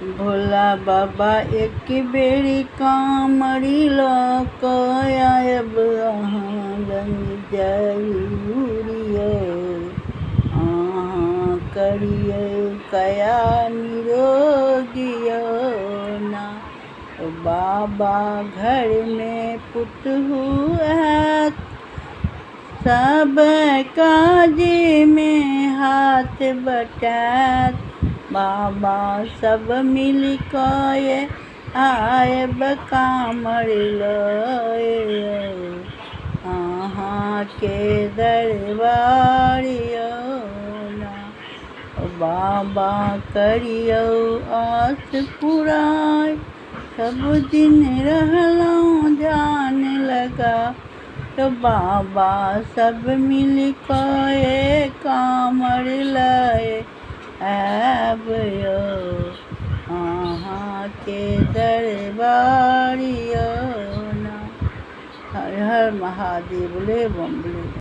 भोला बाबा एक बेर कामर लऽ कऽ आयब अहाँ लग जरूर यौ। अहाँ करियौ काया निरोगी यौ ना। ओ बाबा घरमे पुतहु आयत, सब काजमे हाथ बटायत। बाबा सब मिल कऽ आयब कामर लऽ यौ, अहाँके दरबार यौ ना। ओ बाबा करियौ आस पुराय, सब दिन रहलहुँ ध्यान लगा। तो बाबा सब मिल कऽ कामर लए आयब यौ, अहाँके दरबार यौ ना। हर हर महादेव, बोले बम बोले।